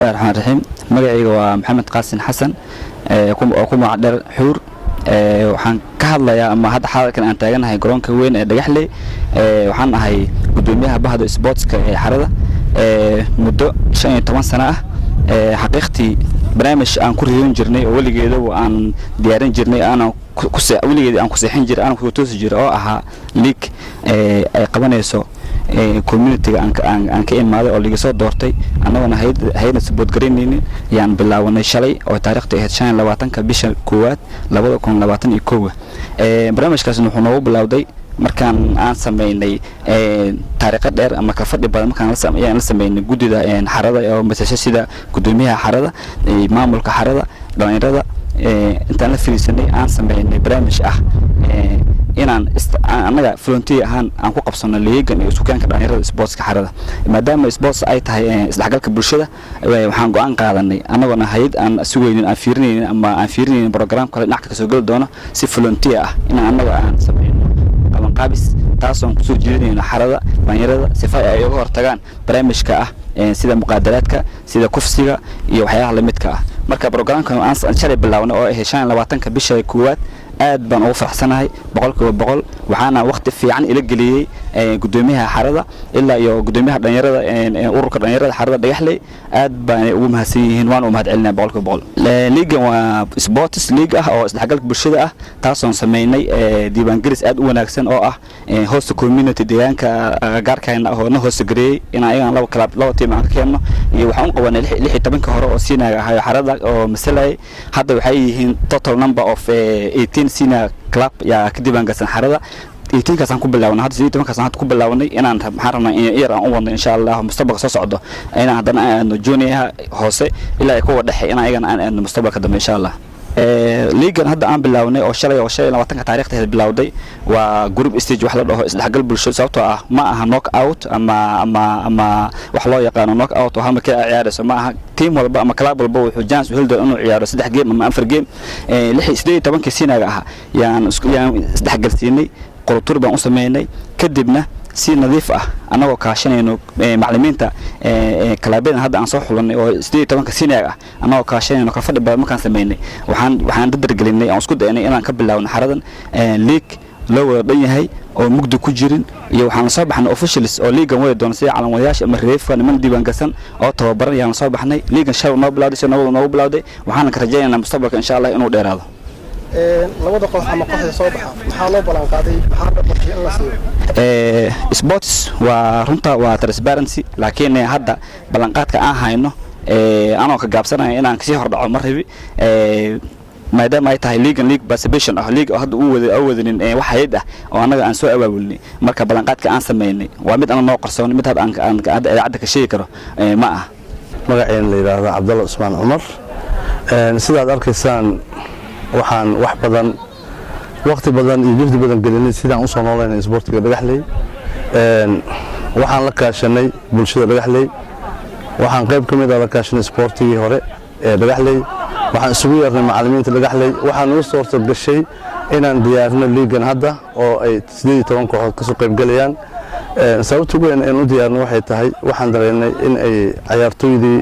Raxmaan raxiim. Magacayga waa Maxamed Qaasin Xasan oo ku magac dheer Xuur. Waxaan ka hadlayaa ama hadda xaadirkan aan taaganahay garoonka weyn ee Dhagaxley. Waxaan ahay gudoomiyaha bahda sportska ee xarada muddo 15 sano ah. Xaqiiqtii barnaamij aan ku riyoon jirnay oo weligeedaba aan diyaarin jirnay, aanan weligeed aan ku seexin jiray, aanan ku toosi jiray, oo ahaa league ay qabanayso community-ga aan ka imaaday oo liga soo doortay, annagona hayadna support garaynaynin, yaan bilaabanay shalay oo taariikhda ahayd 25-ka bisha koowaad 2021. Barnaamijkaasna wuxuu noogu bilowday markaan aan sameynay taariikho dheer ama kalfadhi badan, markaan ayaan la sameynay guddida xarada oo masasho, sida gudoomiyaha xarada, maamulka xarada, dhalinyarada. Intaan la fariisanay aan sameynay barnaamij ah inaan annaga volunteer ahaan aan ku qabsano liigan iyo isku keenka dhalinyarada sportska xarada. Maadaama sports ay tahay isdhexgalka bulshada, waxaan go'aan qaadanay, annagoona hay'ad aan sugaynin, aan fiirinaynin ama aan fiirinaynin program kale dhinac ka soo geli doono, si volunteer ah inaan annaga aan sameyno qabanqaabis, taasoon kusoo jiidanayno xarada dhalinyarada sifa ay uga hortagaan barnaamijka ah sida muqaadaraadka, sida kufsiga iyo waxyaalaha lamidka ah. Marka programkan aan shalay bilaabnay oo ahayd 25-ka bisha koowaad, aad baan ugu faraxsanahay 100%. Waxaana waqti fiican ila geliyey gudoomiyaha xarada ilaa iyo gudoomiyaha dhalinyarada, ururka dhalinyarada xarada Dhagaxley. Aad baanay ugu mahadsan yihiin, waan u mahad celinaya 100%. Liigan waa sports league ah oo isdhexgalka bulshada ah, taasoon sameynay diiwaangelis aad u wanaagsan oo ah host community deegaanka gaarkayna ah oo na host gareeyey in ayagan laba club, laba team aan ka keenno. Iyo waxaan u qabanay 16-ka hore oo senior ahayo xarada oo masalayay. Hadda waxay yihiin total number of 18 senior club yaa ka diiwaangelsan xarada. 18-kaasaan ku bilaabnay, hadda 18-kaasaan hadda ku bilaabnay. Inaan maxaan rabnaa in yar aan u wadno, insha Allah, mustaqbalka soo socdo inaan haddana aan aadno juniorha hoose ilaa ay kuwa dhexe, inaan ayagana aan aadno mustaqbalka dambe, insha Allah. Liigan hadda aan bilawnay oo shalay oo 25-ka taariikhdeeda bilowday waa group stage, wax la dhaho isdhexgal bulsho, sababtoo ah ma aha knock out ama wax loo yaqaano knock out oo hal markii ay ciyaarayso ma aha. Team walba ama club walba wuxuu chance u heli doona inuu ciyaaro saddex game ama afar game. 18-kii seniorga ahaa yaan isdhexgalsiinay, qorotur baan u sameynay. Kadibna si nadiif ah, annagoo kaashanayno macallimiinta kalaabadan hadda aan soo xulanay oo 18-ka senior ah, annagoo kaashanayno, kalfadhi badan markaan sameynay, waxaan dardargelinay, aan isku daynay inaan ka bilaawno xaradan league loo wada dhan yahay oo mugdi ku jirin. Iyo waxaan soo baxnay officials oo liigan wadi doona, sida calanwadayaasha ama reefka, niman diiwaangasan oo tababaran yaan soo baxnay. Liigan shalay noo bilowday, si nabada noogu bilowday, waxaana ka rajaynaynaa mustaqbalka, insha Allah, inuu dheeraado. Labada koox ama kooxda soo baxa maxaa loo ballan qaaday? Maxaa la qorshay in la siiyo? Sports waa runta, waa transparency, laakiin hadda ballanqaadka aan hayno, anoo ka gaabsanaya inaan kasii hordhaco ma rabi, maadaama ay tahay league league participation ah, league oo hadda uu wada oo wadanin wax hay'ad ah oo annaga aan soo abaabulnay. Marka ballanqaadka aan sameynay waa mid aan noo qarsoon, mid hadda aan hadda idaacadda ka sheegi karo ma aha. Magaceena la yidhaahdo Cabdalla Cusmaan Cumar. Sidaad arkaysaan, waxaan wax badan, waqti badan iyo juhdi badan gelinay sidaan usoo noolaynay isboortiga Dhagaxley. Waxaan la kaashanay bulshada Dhagaxley, waxaan qayb ka mid ah la kaashanay isboortigii hore ee Dhagaxley, waxaan isugu yeernay macallimiinta Dhagaxley. Waxaan ugu suurta gashay inaan diyaarino liigan hadda oo ay 18 kooxood kasoo qayb galayaan. Sababta ugu weyn aan u diyaarino waxay tahay, waxaan dareennay in ay cayaartooydii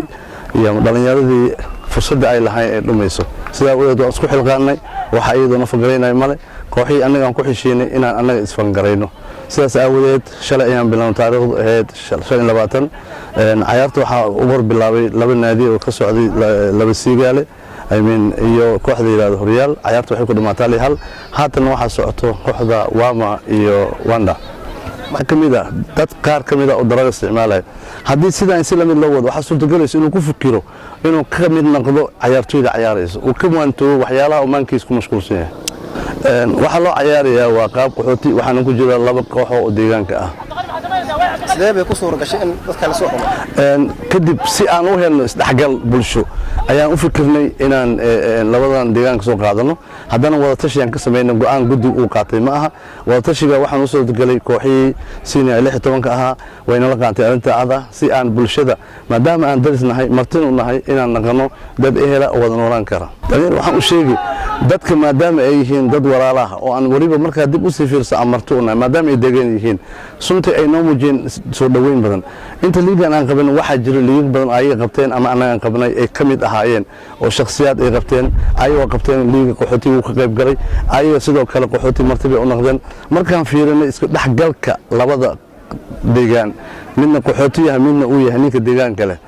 iyo dhallinyaradii fursadda ay lahayn ay dhumayso. Sidaa awgeed waan isku xilqaannay. Waxa iyadoo na fund-garaynay male, kooxihii annagaan ku xishiinay inaan annaga is-fund garayno. Sidaas aawadeed shalay ayaan bilownay, taariikhdu ahayd 25. Cayaarta waxaa u hor bilaabay laba naadi oo ka socday, laba Siigaale, I mean, iyo kooxda yidhahdo Horyaal. Cayaarta waxay ku dhamaataa 1-1. Haatanna waxaa socoto kooxda Wama iyo Wanda. Waxaa ka mid ah dad qaar ka mid ah oo darooga isticmaalaya. Haddii sidaan si lamid loo wado, waxaa suurtagelaysa inuu ku fikiro inuu ka mid noqdo cayaartooyda cayaarayso, uu ka waantoobo waxyaalaha uu maankiisa ku mashquulsan yahay. Waxaa loo cayaarayaa waa qaab qaxooti, waxaana ku jira laba kooxo oo deegaanka ah. Sidee bay ku suura gashay in dadka la soo xulo? Kadib si aan u helno isdhexgal bulsho ayaan u fikirnay inaan labadan deegaanka soo qaadano. Haddana wadatashigaan ka sameynay, go'aan guddiga uu qaatay ma aha. Wadatashiga waxaan usoo gelay kooxihii senior 16-ka ahaa, waynala qaatay arrinta cada, si aan bulshada, maadaama aan daris nahay, martin u nahay, inaan naqano dad ehela oo wada noolaan kara. Dhalinyar waxaan u sheegi dadka, maadaama ay yihiin dad walaalaha oo aan weliba markaa dib usii fiirso aan marti u nahay, maadaama ay degan yihiin, suntii ay noo muujiyeen soo dhoweyn badan. Inta liigan aan qabin, waxaa jiro liigag badan ayaga qabteen ama annagaan qabnay ay ka mid ahaayeen oo shakhsiyaad ay qabteen, ayagoo qabteen liiga qaxootiga uu ka qayb galay, ayaga sidoo kale qaxooti marti bay u noqdeen. Markaan fiirinay isku dhexgalka labada deegaan, midna qaxooti yahay, midna uu yahay ninka deegaanka leh,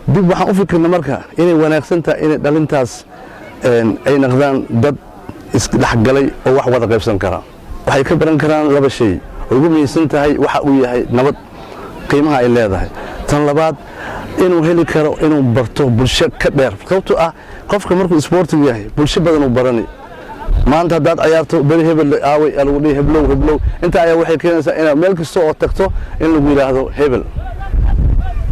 dib waxaan u fikirnay marka inay wanaagsan tahay inay dhalintaas ay noqdaan dad isdhexgalay oo wax wada qaybsan kara. Waxay ka baran karaan laba shay oo ugu muhiimsan tahay: waxa uu yahay nabad, qiimaha ay leedahay; tan labaad, inuu heli karo inuu barto bulsho ka dheer, sababtoo ah qofka markuu isboortigu yahay bulsho badan uu barani. Maanta haddaad ciyaarto, beri hebel aaway aa lagu dhihi, heblow heblow. Inta ayaa waxay keenaysaa inaad meel kasta oo tagto in lagu yidhaahdo hebel.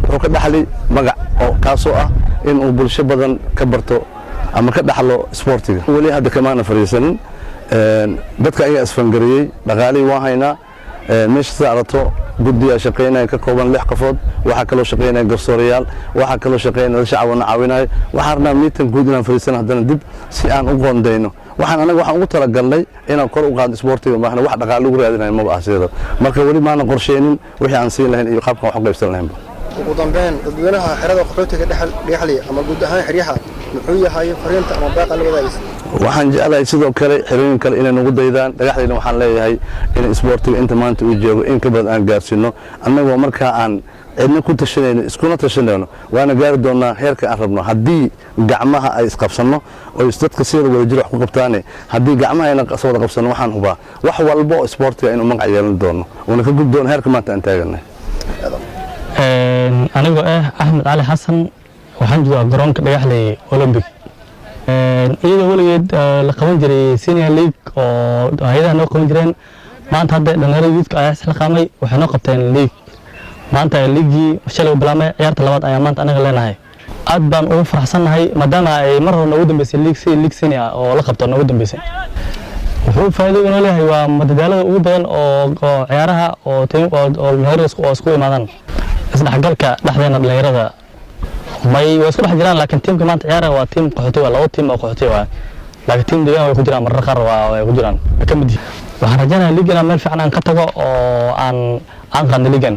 Wuxuu ka dhaxli magac oo kaasoo ah inuu bulsho badan ka barto ama ka dhaxlo isboortiga. Weli hadda kamaana fadhiisanin, dadka ayaa isfangareeyey. Dhaqaalihii waan haynaa. Meesha sida arato guddiyaa shaqaynaya ka kooban lix qofood. Waxaa kaloo shaqaynaya garsoorayaal, waxaa kaloo shaqaynaya dad shacab na caawinayo. Waxaan rabnaa meeting guud inaan fadhiisano haddana dib si aan u qoondayno. Waxaan anaga waxaan ugu talagalnay inaan kor u qaadno isboortiga, maahna wax dhaqaale lagu raadinayo maba ah sideeda. Marka weli maana qorsheynin wixii aan siin lahayn iyo qaabkan wax u qaybsan lahaynba. Ugu dambeyn, dadweynaha xerada qaxootiga Dhagaxley ama guud ahaan xeryaha, muxuu yahay fariinta ama baaqa la wadaagaysa? Waxaan jeclahay sidoo kale xerooyin kale inay nagu daydaan. Dhagaxdayna waxaan leeyahay in isboortiga inta maanta uu joogo in ka badan aan gaarsiino, annagoo markaa aan cidna ku tashanayno, iskuna tashanayno. Waana gaari doonaa heerka aan rabno haddii gacmaha ay isqabsanno oo dadka sida wada jir wax ku qabtaane. Haddii gacmaha ayna wada qabsanno, waxaan hubaa wax walba oo isboortiga inuu magac yeelan doono, uuna ka gudbi doono heerka maanta aan taagannahay. Anigoo ah Axmed Cali Xasan, waxaan joogaa garoonka Dhagaxley Olympic. Iyadoo weligeed la qaban jiray senior league oo hay-adaha noo qaban jireen, maanta hadda dhalinyarada youthka ayaa isxilqaamay, waxay noo qabteen league. Maanta leaguegii shalay u bilaabmay, ciyaarta labaad ayaa maanta anaga leenahay. Aad baan ugu faraxsannahay maadaama ay mar hore noogu dambeysay league, si league senior oo la qabto noogu dambeysay. Wuxuu faa'iido inoo leeyahay waa madadaalada ugu badan oo ciyaaraha oo team oo dhalinyarada oo isku imaadaan, isdhexgalka dhexdeena. Dhalinyarada may way isku dhex jiraan, laakiin tiimka maanta ciyaara waa tiim qaxooti, waa labo tiim oo qaxooti waa, laakiin tiim deegaan way ku jiraan, marar qaar waa way ku jiraan, way ka mid yihiin. Waxaan rajaynayaa liigan meel fiican aan ka tago oo aan qaadno liigan.